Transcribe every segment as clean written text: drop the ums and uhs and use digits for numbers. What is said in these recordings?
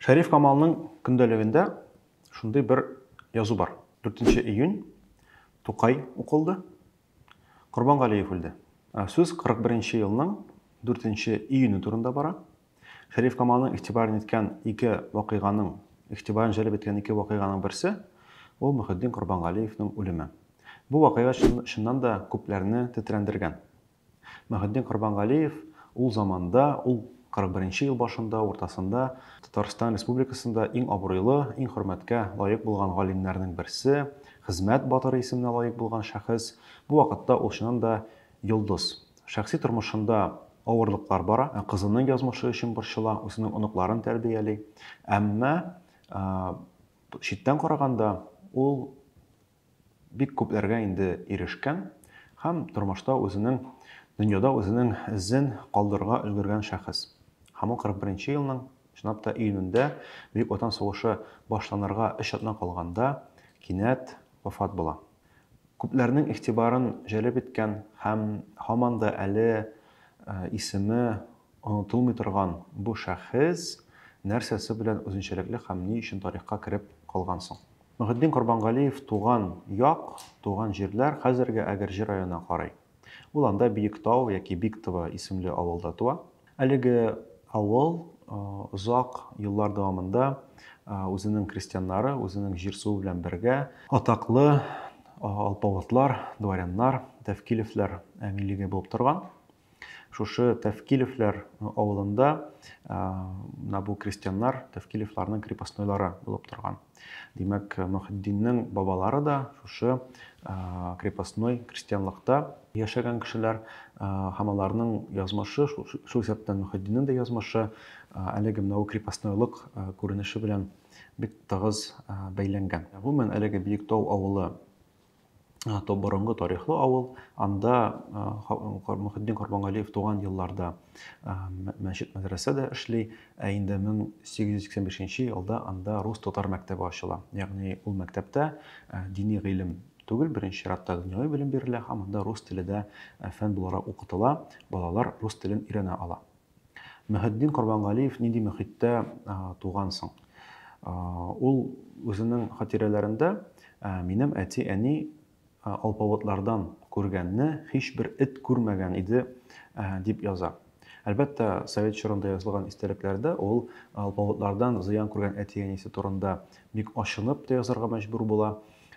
Шәриф Камалның көндәлегендә шундый бер язу бар. 4 июнь Тукай укылды. Корбангалиев үлде. Сүз 41 елның 4 июне турында бара. Шәриф Камалның игътибарын иткән ике вакыйганың, игътибарын җәлеп иткән ике вакыйганың берсе ул Мөхетдин Корбангалиевның үлеме. Бу вакыйга чыннан да күпләрне тетрәндергән. Мөхетдин Корбангалиев ул заманда, ул 41 нче ел башында, уртасында Татарстан Республикасында иң абруйлы, иң хөрмәткә лаек булган галимнәрнең берсе, Хезмәт батыры исеменә лаек булган шәхес. Бу вакытта ул чыннан да йолдыз. Шәхси тормышында авырлыклар бара, кызының язмышы өчен борчыла, үзенең оныкларын тәрбияли. Әмма читтән караганда ул бик күпләргә инде ирешкән һәм тормышта үзенең, дөньяда үзенең эзен калдырырга өлгергән шәхес. Һәм ул 41 нче елның, чынлап та, июнендә, Бөек Ватан сугышы башланырга өч атна калганда, кинәт вафат була. Күпләрнең игътибарын җәлеп иткән һәм һаман да әле исеме онытылмый торган бу шәхес нәрсәсе белән үзенчәлекле һәм ни өчен тарихка кереп калган соң? Мөхетдин Корбангалиев туган як, туган җирләр хәзерге Әгерҗе районына карый. Ул анда Биектау яки Биктово исемле авылда туа. Әлеге авыл озак еллар дәвамында үзенең крестьяннары, үзенең җир-суы белән бергә атаклы алпавытлар, дворяннар, Тәфкилевләр милеге булып торган. Шушы Тәфкилевләр авылында менә бу крестьяннар, Тәфкилевларның крепостнойлары булып торган. Димәк, Мөхетдиннең бабалары да шушы крепостной крестьянлыкта яшәгән кешеләр һәм аларның язмышы, шул исәптән Мөхетдиннең дә язмышы әлеге менә бу крепостнойлык күренеше белән бик тыгыз бәйләнгән. Гомумән, әлеге Биектау авылы то борынгы тарихлы авыл. Анда Мөхетдин Корбангалиев туган елларда мәчет мәдрәсә дә эшли, ә инде 1885 елда анда рус-татар мәктәбе ачыла. Ягъни ул мәктәптә дини гыйлем түгел, беренче чиратта дөньяви белем бирелә һәм анда рус теле дә фән буларак укытыла, балалар рус телен өйрәнә ала. Мөхетдин Корбангалиев нинди мөхиттә туган соң? Ул үзенең хатирәләрендә минем әти-әни алпавытлардан күргәнне һичбер эт күрмәгән иде дип яза. Әлбәттә, совет чорында язылган истәлекләрдә ул алпавытлардан зыян күргән әти-әнисе турында бик ачынып та язарга мәҗбүр була.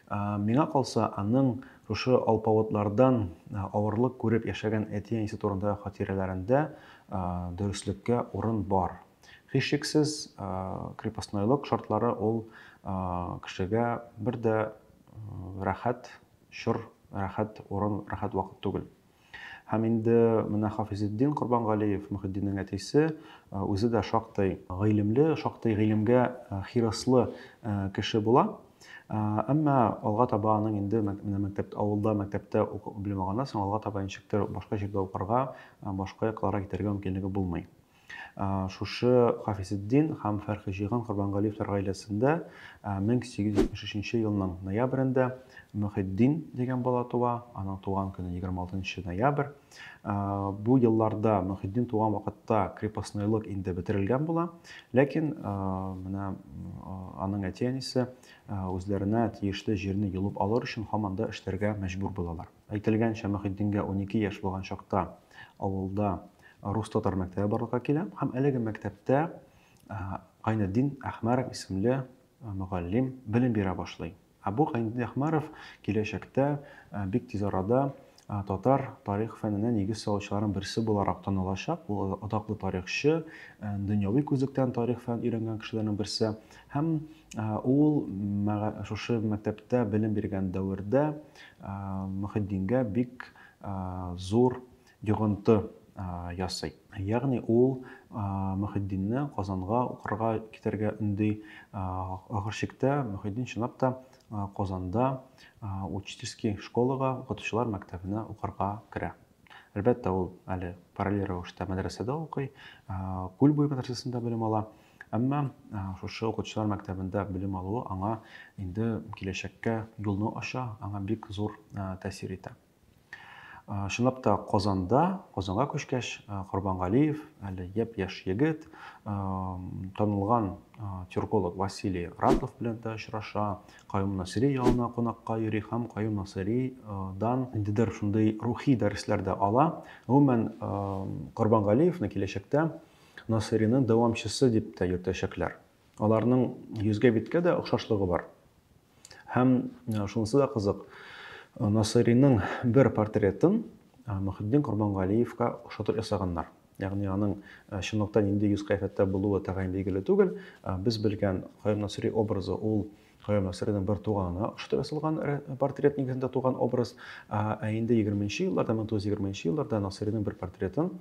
Миңа калса, аның шушы алпавытлардан авырлык күреп яшәгән әти-әнисе турындагы хатирәләрендә дөреслеккә урын бар. Һичшиксез, крепостнойлык шартлары ул кешегә бер дә рәхәт чор, рәхәт урын, рәхәт вакыт түгел. Һәм инде менә Хафизетдин Корбангалиев, Мөхетдиннең әтисе, үзе дә шактый гыйлемле, шактый гыйлемгә хирыслы кеше була. Әмма алга таба аның инде менә мәктәп, авылда мәктәптә укып белем алганнан соң алга таба ничектер башка җирдә укырга, башка якларга китәргә мөмкинлеге булмый. Шушы Хафизетдин һәм Фәрхиҗиһан Корбангалиевләр гаиләсендә 1873 елның ноябрендә Мөхетдин дигән бала туа, аның туган көне 26 ноябрь. Бу елларда Мөхетдин туган вакытта крепостнойлык инде бетерелгән була, ләкин менә аның әти-әнисе үзләренә тиешле җирне йолып алыр өчен һаман да эшләргә мәҗбүр булалар. Әйтелгәнчә, Мөхетдингә 12 яшь булган чакта авылда рус-татар мәктәбе барлыкка килә һәм әлеге мәктәптә Гайнетдин Әхмәров исемле мөгаллим белем бирә башлый. Ә бу Гайнетдин Әхмәров киләчәктә бик тиз арада татар тарих фәненә нигез салучыларның берсе буларак танылачак. Ул атаклы тарихчы, дөньяви күзлектән тарих фәнен өйрәнгән кешеләрнең берсе. Һәм ул шушы мәктәптә белем биргән дәвердә Мөхетдингә бик зур йогынты ясый. Ягъни ул Мөхетдинне Казанга укырга китәргә өнди. Ахыр чиктә Мөхетдин чынлап та Казанда учительский школага, укытучылар мәктәбенә укырга керә. Әлбәттә, ул әле параллель рәвештә мәдрәсәдә укый, Күл буе мәдрәсәсендә белем ала. Әмма шушы укытучылар мәктәбендә белем алуы аңа инде киләчәккә юлны ача, аңа бик зур тәэсир итә. Чынлап та Казанда, Казанга күчкәч, Корбангалиев, әле япь-яшь егет, танылган тюрколог Василий Ратлов белән дә очраша, Каюм Насыйри янына кунакка йөри һәм Каюм Насыйридан ниндидер шундый рухи дәресләр дә ала. Гомумән, Корбангалиевны киләчәктә Насыйриның дәвамчысы дип тә йөртәчәкләр. Аларның йөзгә-биткә дә охшашлыгы бар. Һәм шунысы да кызык, Насыйриның бер портретын Мөхетдин Корбангалиевка охшатып ясаганнар. Ягъни аның чынлыкта нинди йөз-кыяфәттә булуы тәгаен билгеле түгел. Без белгән Каюм Насыйри образы ул Каюм Насыйриның бер туганына охшатып ясалган портрет нигезендә туган образ. Ә инде 20 елларда, 1920 елларда Насыйриның бер портретын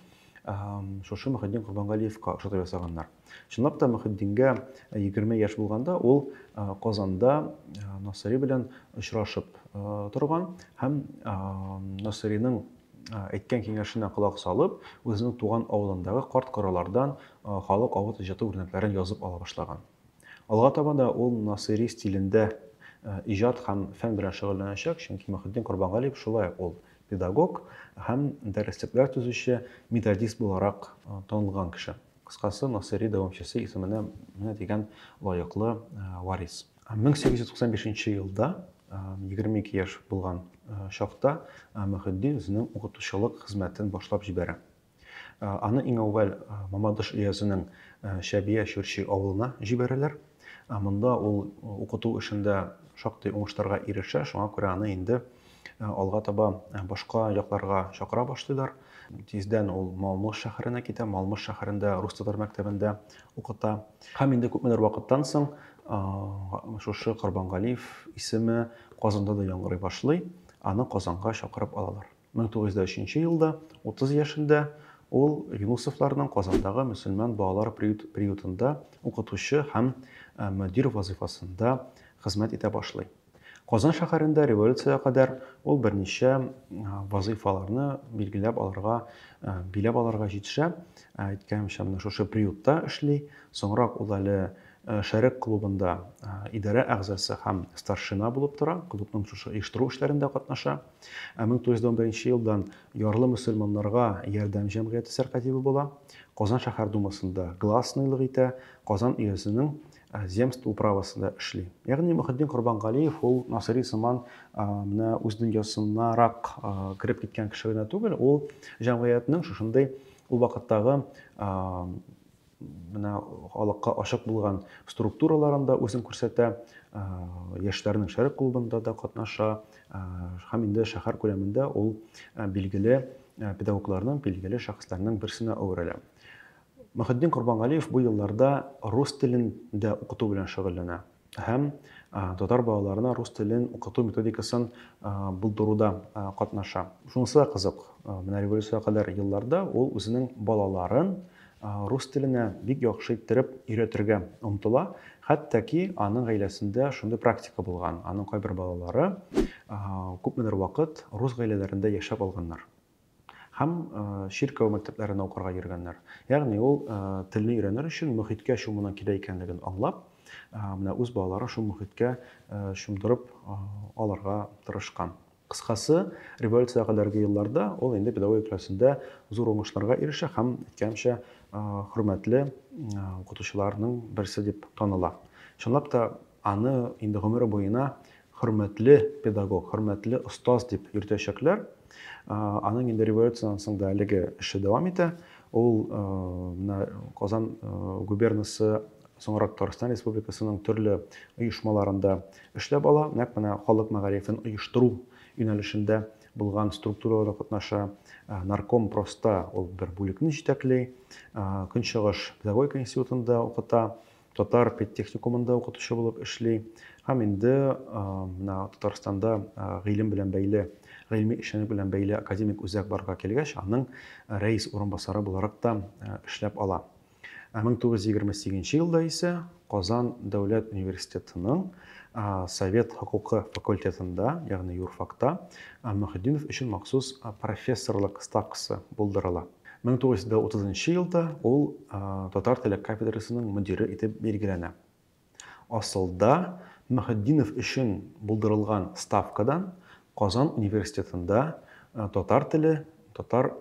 шушы Мөхетдин Корбангалиевка охшатып ясаганнар. Чынлап та Мөхетдингә 20 яшь булганда ул Казанда Насыйри белән очрашып торган һәм Насыйриның әйткән киңәшенә колак салып, үзенең туган авылындагы карт-коралардан халык авыз иҗаты үрнәкләрен язып ала башлаган. Алга таба да ул Насыйри стилендә иҗат һәм фән белән шөгыльләнәчәк, чөнки Мөхетдин Корбангалиев шулай ук ул педагог һәм дәреслекләр төзүче методист буларак танылган кеше. Кыскасы, Насыйри дәвамчысы исеменә менә дигән лаеклы варис. 1895 елда, 22 яшь булган чакта, Мөхетдин үзенең укытучылык хезмәтен башлап җибәрә. Аны иң әүвәл Мамадыш өязенең Чәбия Чүрчи авылына җибәрәләр. Монда ул укыту эшендә шактый уңышларга ирешә, шуңа күрә аны инде алга таба башка якларга чакыра башлыйлар. Тиздән ул Малмыж шәһәренә китә, Малмыж шәһәрендә рус-татар мәктәбендә укыта. Һәм инде күпмедер вакыттан соң шушы Корбангалиев исеме Казанда да яңгырый башлый, аны Казанга чакырып алалар. 1903 елда, 30 яшендә, ул Юнусовларның Казандагы мөселман балалар приютында укытучы һәм мөдир вазыйфасында хезмәт итә башлый. Казан шәһәрендә революциягә кадәр ул берничә вазыйфаларны билгеләп алырга, биләп алырга җитешә. Әйткәнемчә, менә шушы приютта эшли. Соңрак ул әле Шәрык клубында идарә әгъзасы һәм старшина булып тора, клубның шушы оештыру эшләрендә катнаша. Ә 1911 елдан ярлы мөселманнарга ярдәм җәмгыяте сәркатибе була. Казан шәһәр думасында гласныйлык итә, Казан өязенең земство управасында эшли. Ягъни Мөхетдин Корбангалиев ул Насыйри сыман менә үз дөньясынарак кереп киткән кеше генә түгел, ул җәмгыятьнең шушындый ул вакыттагы менә халыкка ачык булган структураларында үзен күрсәтә, яшьләрнең Шәрык клубында да катнаша һәм инде шәһәр күләмендә ул билгеле педагогларның, билгеле шәхесләрнең берсенә әверелә. Мөхетдин Корбангалиев бу елларда рус телен дә укыту белән шөгыльләнә һәм татар балаларына рус телен укыту методикасын булдыруда катнаша. Шунысы да кызык, менә революциягә кадәр елларда ул үзенең балаларын рус теленә бик яхшы иттереп өйрәтергә омтыла, хәтта ки аның гаиләсендә шундый практика булган, аның кайбер балалары күпмедер вакыт рус гаиләләрендә яшәп алганнар. Һәм чиркәү мәктәпләренә укырга йөргәннәр. Ягъни ул телне өйрәнер өчен мөхиткә чумуның кирәк икәнлеген аңлап, менә үз балаларын шул мөхиткә чумдырып алырга тырышкан. Кыскасы, революциягә кадәрге елларда ул инде педагогика өлкәсендә зур уңышларга ирешә һәм, әйткәнемчә, хөрмәтле укытучыларның берсе дип таныла. Чынлап та, аны инде гомере буена хөрмәтле педагог, хөрмәтле остаз дип йөртәчәкләр. Аның инде революциядән соң да әлеге эше дәвам итә. Ул менә Казан губернасы, соңрак Татарстан Республикасының төрле оешмаларында эшләп ала. Нәкъ менә халык мәгарифен оештыру юнәлешендә булган структураларда катнаша. Наркомпроста ул бер бүлекне җитәкли. Көнчыгыш педагогика институтында укыта. Татар педтехникумында укытучы булып эшли һәм инде менә Татарстанда гыйлем белән бәйле, гыйльми эшчәнлек белән бәйле академик үзәк барлыкка килгәч, аның рәис урынбасары буларак та эшләп ала. Ә 1928 елда исә Казан дәүләт университетының Совет хокукы факультетында, ягъни юрфакта, Мөхетдинов өчен махсус профессорлык ставкасы булдырыла. 1930 елда ул татар теле кафедрасының мөдире итеп билгеләнә. Асылда, Мөхетдинов өчен булдырылган ставкадан Казан университетында татар теле, татар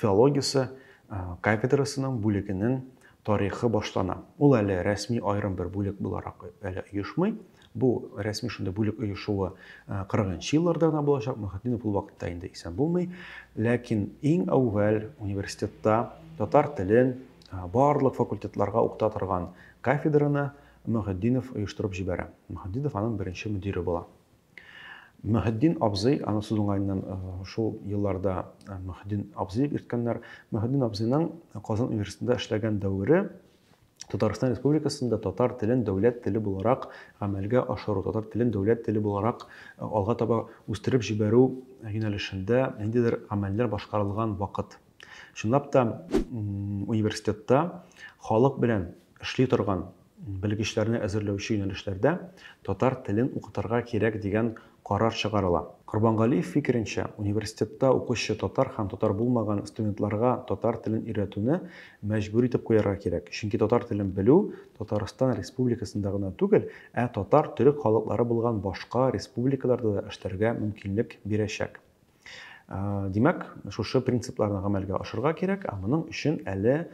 филологиясе кафедрасының бүлегенең тарихы башлана. Ул әле рәсми аерым бер бүлек буларак әле оешмый. Бу рәсми шундый бүлек оешуы 40 нчы елларда гына булачак. Мөхетдинов ул вакытта инде исән булмый. Ләкин иң әүвәл университетта татар телен барлык факультетларга укыта торган кафедраны Мөхетдинов оештырып җибәрә. Мөхетдинов аның беренче мөдире була. Мөхетдин абзый, аны сүз уңаеннан шул елларда Мөхетдин абзый дип йөрткәннәр. Мөхетдин абзыйның Казан университетында эшләгән дәвере Татарстан Республикасында татар телен дәүләт теле буларак гамәлгә ашыру, татар телен дәүләт теле буларак алга таба үстереп җибәрү юнәлешендә ниндидер гамәлләр башкарылган вакыт. Чынлап та, университетта халык белән эшли торган белгечләрне әзерләүче юнәлешләрдә татар телен укытырга кирәк дигән карар чыгарыла. Корбангалиев фикеренчә, университетта укучы татар һәм татар булмаган студентларга татар телен өйрәтүне мәҗбүр итеп куярга кирәк, чөнки татар телен белү Татарстан Республикасында гына түгел, ә татар, төрек халыклары булган башка республикаларда да эшләргә мөмкинлек бирәчәк. Димәк, шушы принципларны гамәлгә ашырырга кирәк, ә моның өчен әле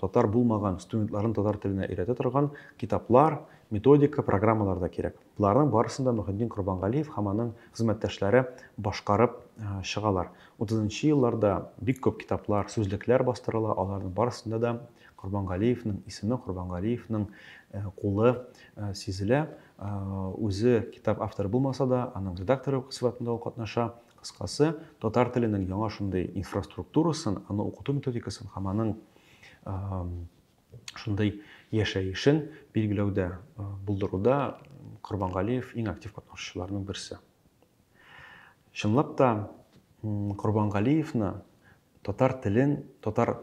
татар булмаган студентларын татар теленә өйрәтә торган китаплар, методика, программалар да кирәк. Боларның барысын да Мөхетдин Корбангалиев һәм аның хезмәттәшләре башкарып чыгалар. 30 нчы елларда бик күп китаплар, сүзлекләр бастырыла, аларның барысында да Корбангалиевның исеме, Корбангалиевның кулы сизелә. Үзе китап авторы булмаса да, аның редакторы сыйфатында ул катнаша. Кыскасы, татар теленең яңа шундый инфраструктурасын, аны укыту методикасын һәм аның шундый яшәешен билгеләүдә, булдыруда Корбангалиев иң актив катнашучыларның берсе. Чынлап та, Корбангалиевны татар телен, татар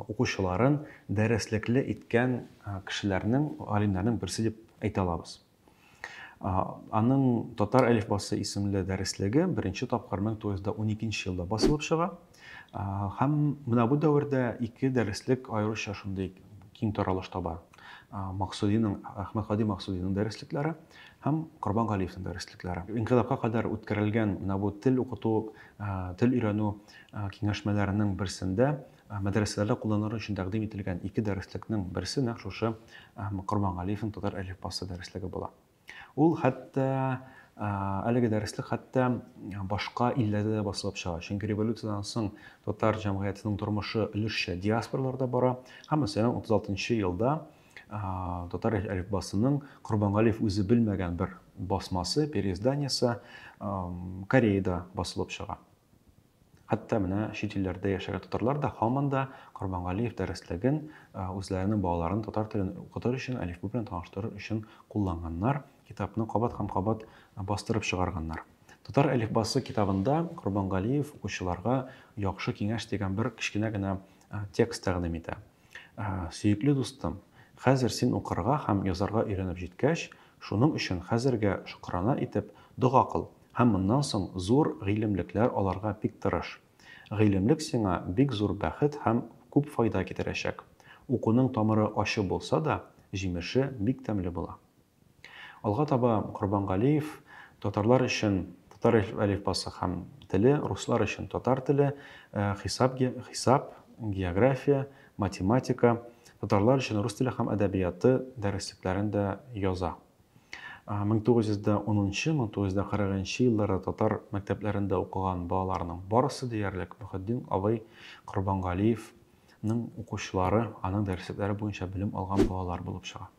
укучыларын дәреслекле иткән кешеләрнең, галимнәрнең берсе дип әйтә алабыз. Аның Татар әлифбасы исемле дәреслеге беренче тапкыр 1912 елда басылып чыга. Һәм менә бу дәвердә ике дәреслек аеруча шундый киң таралыш таба. Максудиның, Әхмәтһади Максудиның дәреслекләре һәм Корбан Галиевның дәреслекләре. Инкыйлабка кадәр үткәрелгән менә бу тел укыту, тел өйрәнү киңәшмәләренең берсендә мәдрәсәләрдә кулланыр өчен тәкъдим ителгән ике дәреслекнең берсе нәкъ шушы Корбангалиевның Татар әлифбасы дәреслеге була. Ул хәтта әлеге дәреслек хәтта башка илләрдә дә басылып чыга. Чөнки революциядән соң татар җәмгыятенең тормышы өлешчә диаспораларда бара. Һәм, мәсәлән, 36 елда татар әлифбасының Корбангалиев үзе белмәгән бер басмасы, переизданиесе Кореяда басылып чыга. Хәтта менә чит илләрдә яшәгән татарлар да һаман да Корбангалиев дәреслеген үзләренең балаларын татар телен укытыр өчен, әлифба белән таныштырыр өчен кулланганнар, китапны кабат һәм кабат бастырып чыгарганнар. Татар әлифбасы китабында Корбангалиев укучыларга яхшы киңәш дигән бер кечкенә генә текст тәкъдим итә. Сөекле дустым, хәзер син укырга һәм язарга өйрәнеп җиткәч, шуның өчен хәзергә шөкрана итеп дога кыл. Һәм моннан соң зур гыйлемлекләр аларга бик тырыш. Гыйлемлек сиңа бик зур бәхет һәм күп файда китерәчәк. Укуның тамыры ачы булса да, җимеше бик тәмле була. Алга таба Корбангалиев татарлар өчен татар әлифбасы һәм теле, руслар өчен татар теле, хисап, хисап, география, математика, татарлар өчен рус теле һәм әдәбияты дәреслекләрен дә яза. 1910-1940 елларда татар мәктәпләрендә укыган балаларның барысы диярлек Мөхетдин абый Корбангалиевның укучылары, аның дәреслекләре буенча белем алган балалар булып чыга.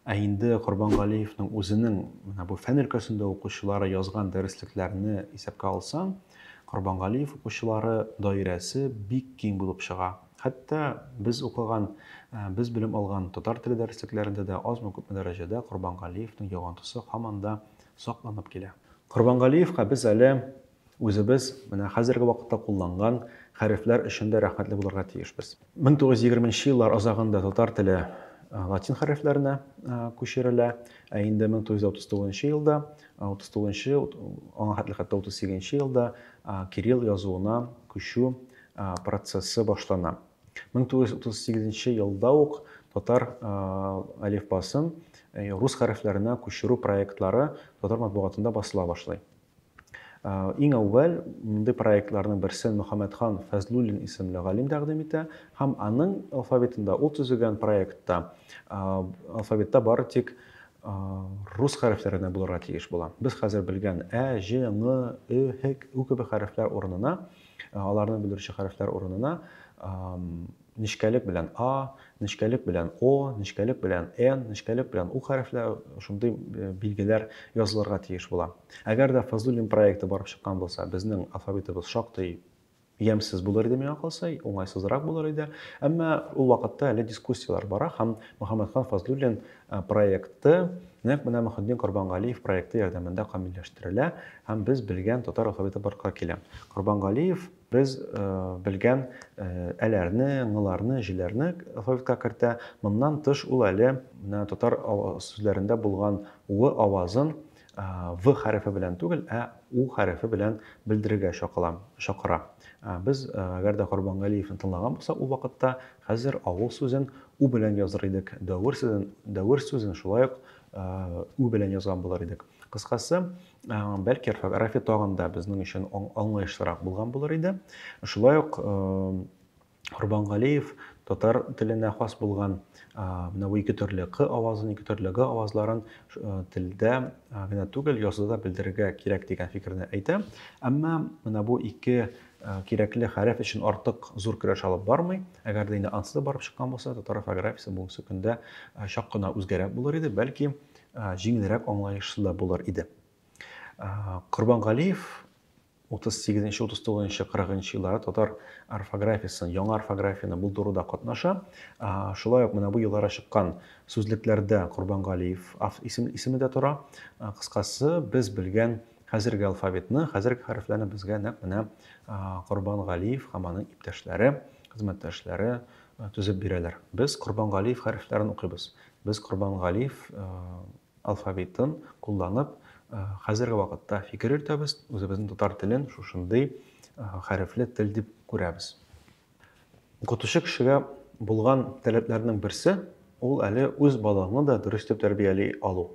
Ә инде Корбангалиевның үзенең менә бу фән өлкәсендә укучылары язган дәреслекләрне исәпкә алсаң, Корбангалиев укучылары даирәсе бик киң булып чыга. Хәтта без укыган, без белем алган татар теле дәреслекләрендә дә азмы-күпме дәрәҗәдә Корбангалиевның йогынтысы һаман да сакланып килә. Корбангалиевка без әле үзебез менә хәзерге вакытта кулланган хәрефләр өчен дә рәхмәтле булырга тиешбез. 1920 нче еллар азагында татар теле латин хәрефләренә күчерелә, ә инде 1939 нчы елда, 39 нчы, аңа хәтле хәтта 38 нче елда кирилл язуына күчү процессы башлана. 1938 елда ук татар әлифбасын рус хәрефләренә күчерү проектлары татар матбугатында басыла башлый. Иң әүвәл мондый проектларның берсен Мөхәммәтхан Фәзлуллин исемле галим тәкъдим итә һәм аның алфавитында, ул төзегән проектта алфавитта бары тик рус хәрефләре генә булырга тиеш була. Без хәзер белгән ә, җ, ң, ө, һ, ү кебек хәрефләр урынына, аларны белдерүче хәрефләр урынына нечкәлек белән А, нечкәлек белән О, нечкәлек белән Н, нечкәлек белән У хәрефләр, шундый билгеләр язылырга тиеш була. Әгәр дә Фазлуллин проекты барып чыккан булса, безнең алфавитыбыз шактый ямьсез булыр иде миңа калса, уңайсызрак булыр иде. Әмма ул вакытта әле дискуссияләр бара һәм Мөхәммәтхан Фазлуллин проекты нәкъ менә Мөхетдин Корбангалиев проекты ярдәмендә камилләштерелә һәм без белгән татар алфавиты барлыкка килә. Корбангалиев без белгән әләрне, ңыларны, җиләрне алфавитка кертә. Моннан тыш ул әле менә татар сүзләрендә булган в авазын В хәрефе белән түгел, ә У хәрефе белән белдерергә чакыла, чакыра. Без, әгәр дә Корбангалиевны тыңлаган булсак ул вакытта, хәзер авыл сүзен У белән языр идек, дәвер сүзен, дәвер сүзен шулай ук Ү белән язган булыр идек. Кыскасы, бәлки орфография тагын да безнең өчен аңлаешлырак булган булыр иде. Шулай ук Корбангалиев татар теленә хас булган менә бу ике төрле к авазын, ике төрле г авазларын телдә генә түгел, язуда да белдерергә кирәк дигән фикерне әйтә. Әмма менә бу ике кирәкле хәреф өчен артык зур көрәш алып бармый. Әгәр дә инде ансыз да барып чыккан булса, татар орфографиясе бүгенге көндә чак кына үзгәрәк булыр иде, бәлки җиңелрәк аңлаешлы да булыр иде. Корбангалиев 38 нче, 39 нчы, 40 нчы елларда татар орфографиясен, яңа орфографияне булдыруда катнаша. Шулай ук менә бу елларда чыккан сүзлекләрдә Корбангалиев исем, исеме дә тора. Кыскасы, без белгән хәзерге алфавитны, хәзерге хәрефләрне безгә нәкъ менә Корбангалиев һәм аның иптәшләре, хезмәттәшләре төзеп бирәләр. Без Корбангалиев хәрефләрен укыйбыз. Без Корбангалиев алфавитын кулланып, хәзерге вакытта фикер йөртәбез, үзебезнең татар телен шушындый хәрефле тел дип күрәбез. Укытучы кешегә булган таләпләрнең берсе, ул әле үз балаңны да дөрес итеп тәрбияли алу.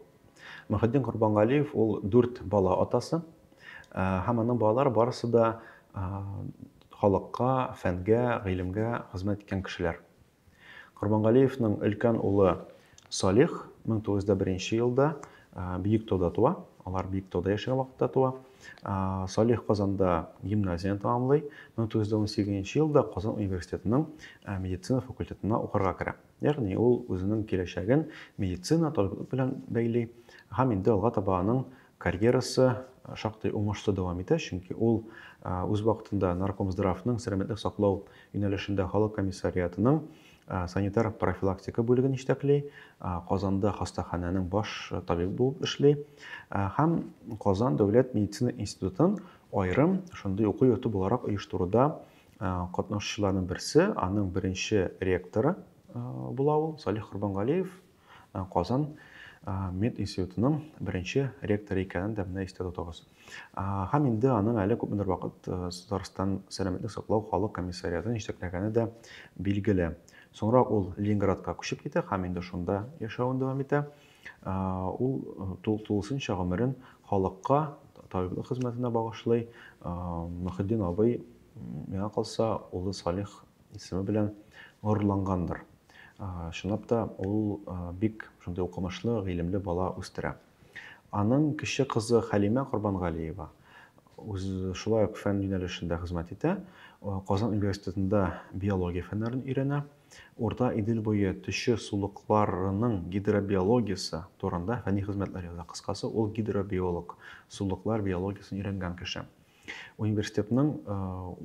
Мөхетдин Корбангалиев ул дүрт бала атасы, һәм аның балалары барысы да халыкка, фәнгә, гыйлемгә хезмәт иткән кешеләр. Корбангалиевның өлкән улы Салих 1901 елда Биектауда туа. Алар Биектауда яшәгән вакытта туа. Салих Казанда гимназияне тәмамлый. 1918 елда Казан университетының медицина факультетына укырга керә. Ягъни ул үзенең киләчәген медицина, табиблык белән бәйли һәм инде алга таба аның карьерасы шактый уңышлы дәвам итә, чөнки ул үз вакытында Наркомздравның сәламәтлек саклау юнәлешендә халык комиссариатының санитар профилактика бүлеген җитәкли, Казанда хастаханәнең баш табибы булып эшли һәм Казан дәүләт медицина институтын аерым шундый уку йорты буларак оештыруда катнашучыларның берсе, аның беренче ректоры була ул, Салих Корбангалиев. Казан мединститутының беренче ректоры икәнен дә менә истә тотыгыз. Һәм инде аның әле күпмедер вакыт Татарстан сәламәтлек саклау халык комиссариатын җитәкләгәне дә билгеле. Соңрак ул Ленинградка күчеп китә һәм инде шунда яшәвен дәвам итә. Ул тулысынча гомерен халыкка, табиблык хезмәтенә багышлый. Мөхетдин абый, миңа калса, улы Салих исеме белән горурлангандыр. Чынлап та, ул бик шундый укымышлы, гыйлемле бала үстерә. Аның кече кызы Хәлимә Корбангалиева үз шулай ук фән юнәлешендә хезмәт итә. Казан университетында биология фәннәрен өйрәнә. Урта Идел буе төче сулыкларының гидробиологиясе турында фәнни хезмәтләр яза. Кыскасы, ул гидробиолог, сулыклар биологиясен өйрәнгән кеше. Университетның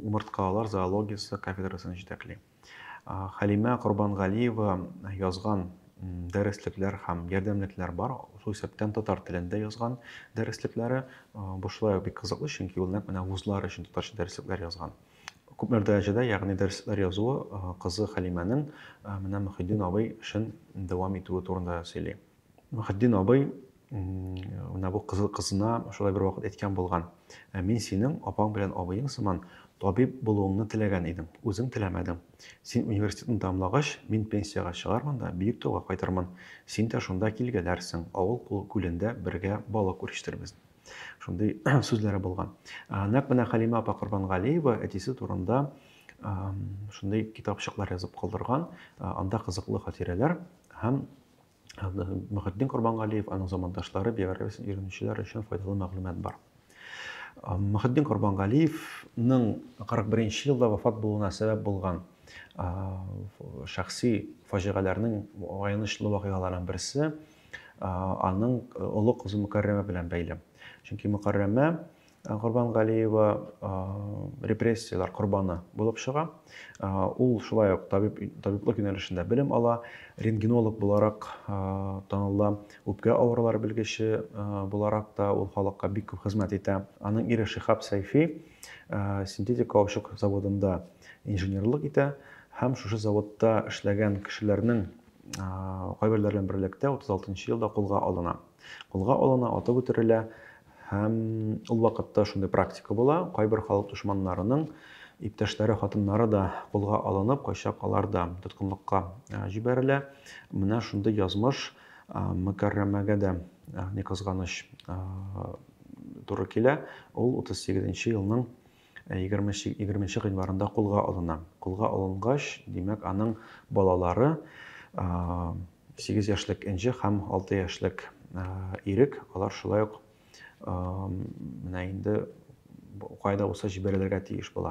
умырткалар зоологиясе кафедрасын җитәкли. Хәлимә Корбангалиева язган дәреслекләр һәм ярдәмлекләр бар, шул исәптән татар телендә язган дәреслекләре. Бу шулай ук бик кызыклы, чөнки ул нәкъ менә вузлар өчен татарча дәреслекләр язган. Күпмедер дәрәҗәдә, ягъни дәреслекләр язуы кызы Хәлимәнең менә Мөхетдин абый эшен дәвам итүе турында сөйли. Мөхетдин абый менә бу кызы кызына шулай бер вакыт әйткән булган. Ә мин синең апаң белән абыең сыман табиб булуыңны теләгән идем, үзең теләмәдең. Син университетны тәмамлагач, мин пенсиягә чыгармын да Биектауга кайтырмын. Син дә шунда килгәләрсең, авыл күлендә бергә балык үрчетербез. Шундый сүзләре булган. Нәкъ менә Хәлимә апа Корбангалиева әтисе турында шундый китапчыклар язып калдырган. Анда кызыклы хатирәләр һәм Мөхетдин Корбангалиев, аның замандашлары биографиясен өйрәнүчеләр өчен файдалы мәгълүмат бар. Мөхетдин Корбангалиевның 41 нче елда вафат булуына сәбәп булган шәхси фаҗигаләрнең аянычлы вакыйгаларының берсе аның олы кызы Мөкәррәмә белән бәйле. Чөнки Мөкәррәмә Корбангалиева репрессияләр корбаны булып чыга. Ул шулай ук табиб, табиблык юнәлешендә белем ала, рентгенолог буларак таныла, үпкә авырулары белгече буларак та ул халыкка бик күп хезмәт итә. Аның ире Шихаб Сәйфи синтетик каучук заводында инженерлык итә һәм шушы заводта эшләгән кешеләрнең кайберләре белән берлектә 36 елда кулга алына. Кулга алына, атып үтерелә. Һәм ул вакытта шундый практика була, кайбер халык дошманнарының иптәшләре, хатыннары да кулга алынып, кайчак алар да тоткынлыкка җибәрелә. Менә шундый язмыш Мөкәррәмәгә дә, ни кызганыч, туры килә. Ул 38 нче елның 20 нче гыйнварында кулга алына. Кулга алынгач, димәк, аның балалары 8 яшьлек Энҗе һәм 6 яшьлек Ирек, алар шулай ук менә инде кайда булса җибәрелергә тиеш була.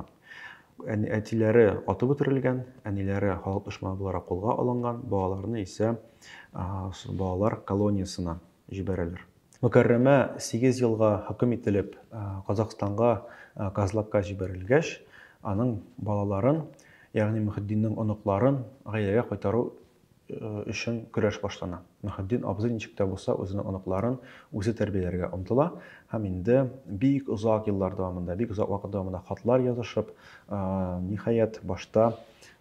Әтиләре атып үтерелгән, әниләре халык дошманы буларак кулга алынган, балаларны исә балалар колониясенә җибәрәләр. Мөкәррәмә 8 елга хөкем ителеп, Казахстанга Казлакка җибәрелгәч, аның балаларын, ягъни Мөхетдиннең оныкларын гаиләгә кайтару өчен көрәш башлана. Мөхетдин абзый ничек тә булса үзенең оныкларын үзе тәрбияләргә омтыла һәм инде бик озак еллар дәвамында, бик озак вакыт дәвамында хатлар язышып, ниһаять, башта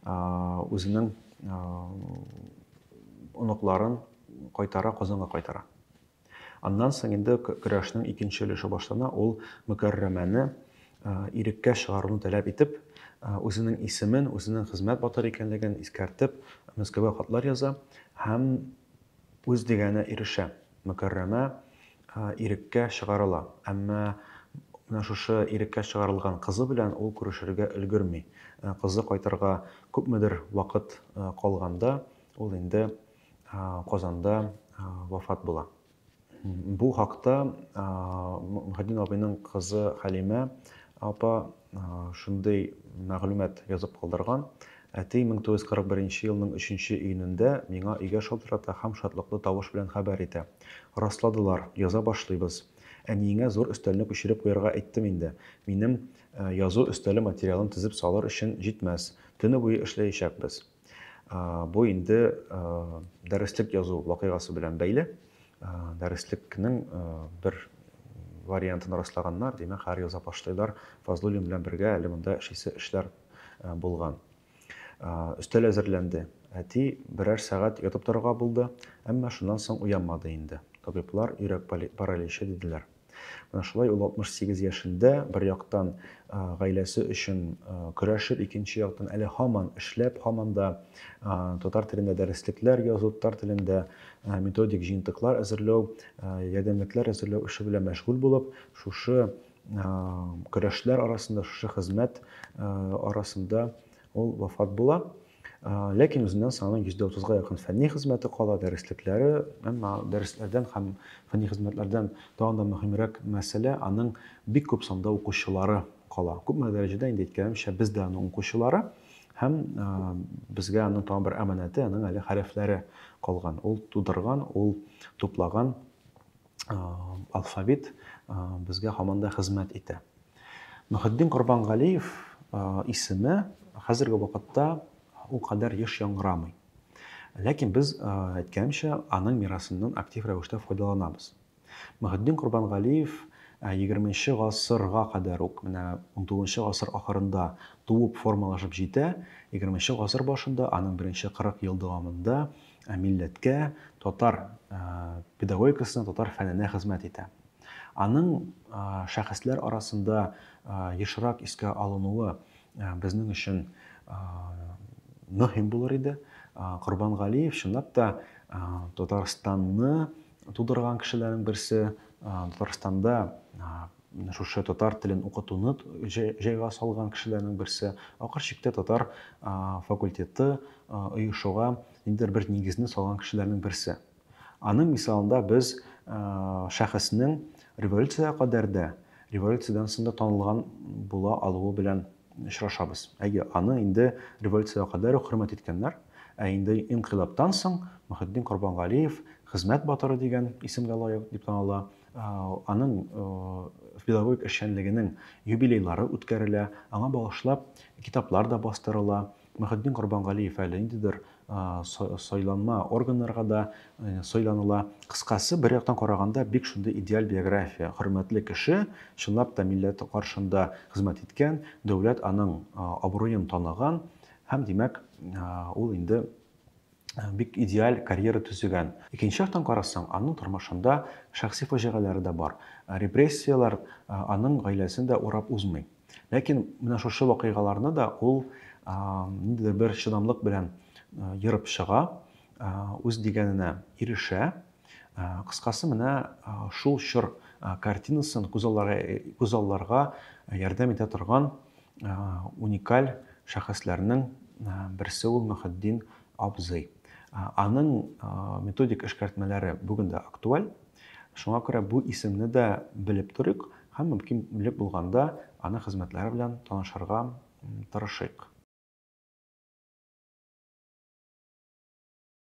үзенең оныкларын кайтара, Казанга кайтара. Аннан соң инде көрәшнең икенче өлеше башлана, ул Мөкәррәмәне иреккә чыгаруны таләп итеп, үзенең исемен, үзенең хезмәт батыры икәнлеген искәртеп, Мәскәүгә хатлар яза һәм үз дигәненә ирешә. Мөкәррәмә иреккә чыгарыла. Әмма менә шушы иреккә чыгарылган кызы белән ул күрешергә өлгерми. Кызы кайтырга күпмедер вакыт калганда, ул инде Казанда вафат була. Бу хакта Мөхетдин абыйның кызы Хәлимә апа шундый мәгълүмат язып калдырган. Әти 1941 елның 3 июнендә миңа өйгә шалтырата һәм шатлыклы тавыш белән хәбәр итә. Расладылар, яза башлыйбыз. Әниеңә зур өстәлне күчереп куярга әйттем инде. Минем язу өстәле материалын тезеп салыр өчен җитмәс. Төне буе эшләячәкбез. Бу инде дәреслек язу вакыйгасы белән бәйле. Дәреслекнең бер вариантын раслаганнар, димәк, хәзер яза башлыйлар. Фазлуллин белән бергә әле монда эшлисе эшләр булган. Өстәл әзерләнде. Әти берәр сәгать ятып торырга булды, әмма шуннан соң уянмады инде. Табиблар йөрәк параличы диделәр. Менә шулай ул 68 яшендә бер яктан гаиләсе өчен көрәшеп, икенче яктан әле һаман эшләп, һаман да татар телендә дәреслекләр язу, татар телендә методик җыентыклар әзерләү, ярдәмлекләр әзерләү эше белән мәшгуль булып, шушы көрәшләр арасында, шушы хезмәт арасында ул вафат була. Ләкин үзеннән соң аның 130-га якын фәнни хезмәте кала, дәреслекләре, әмма дәресләрдән һәм фәнни хезмәтләрдән тагын да мөһимрәк мәсьәлә, аның бик күп санда укучылары кала. Күпме дәрәҗәдә, инде әйткәнемчә, без дә аның укучылары һәм безгә аның тагын бер әманәте, аның әле хәрефләре калган. Ул тудырган, ул туплаган алфавит безгә һаман да хезмәт итә. Мөхетдин Корбангалиев исеме хәзерге вакытта ул кадәр еш яңгырамый. Ләкин без, әйткәнемчә, аның мирасыннан актив рәвештә файдаланабыз. Мөхетдин Корбангалиев 20 гасырга кадәр үк, менә 19 гасыр ахырында туып формалашып җитә, 20 гасыр башында, аның беренче 40 ел дәвамында Ә милләткә, татар педагогикасына, татар фәненә хезмәт итә. Аның шәхесләр арасында ешрак искә алынуы безнең өчен мөһим булыр иде. Корбан Галиев чынлап та Татарстанны тудырган кешеләрнең берсе, Татарстанда шушы татар телен укытуны җайга салган кешеләрнең берсе. Ахыр чиктә татар факультеты оешуга ниндидер бер нигезне салган кешеләрнең берсе. Аның мисалында без шәхеснең революциягә кадәр дә, революциядән соң да танылган була алуы белән очрашабыз. Әйе, аны инде революциягә кадәр үк хөрмәт иткәннәр. Ә инде инкыйлабтан соң Мөхетдин Корбангалиев хезмәт батыры дигән исемгә лаек дип таныла. Аның педагогик эшчәнлегенең юбилейлары үткәрелә, аңа багышлап китаплар да бастырыла. Мөхетдин Корбангалиев әле ниндидер сайланма органнарга да сайланыла. Кыскасы, бер яктан караганда, бик шундый идеаль биография. Хөрмәтле кеше, чынлап та милләт каршында хезмәт иткән, дәүләт аның абруен таныган һәм, димәк, ул инде бик идеаль карьера төзегән. Икенче яктан карасаң, аның тормышында шәхси фаҗигаләре дә бар. Репрессияләр аның гаиләсен дә урап узмый. Ләкин менә шушы вакыйгаларны да ул ниндидер бер чыдамлык белән ерып чыга, үз дигәненә ирешә. Кыскасы, менә шул чор картинасын күзалларга ярдәм итә торган уникаль шәхесләрнең берсе ул Мөхетдин абзый. Аның методик эшкәртмәләре бүген дә актуаль. Шуңа күрә бу исемне дә белеп торыйк һәм мөмкинлек булганда аның хезмәтләре белән танышырга тырышыйк.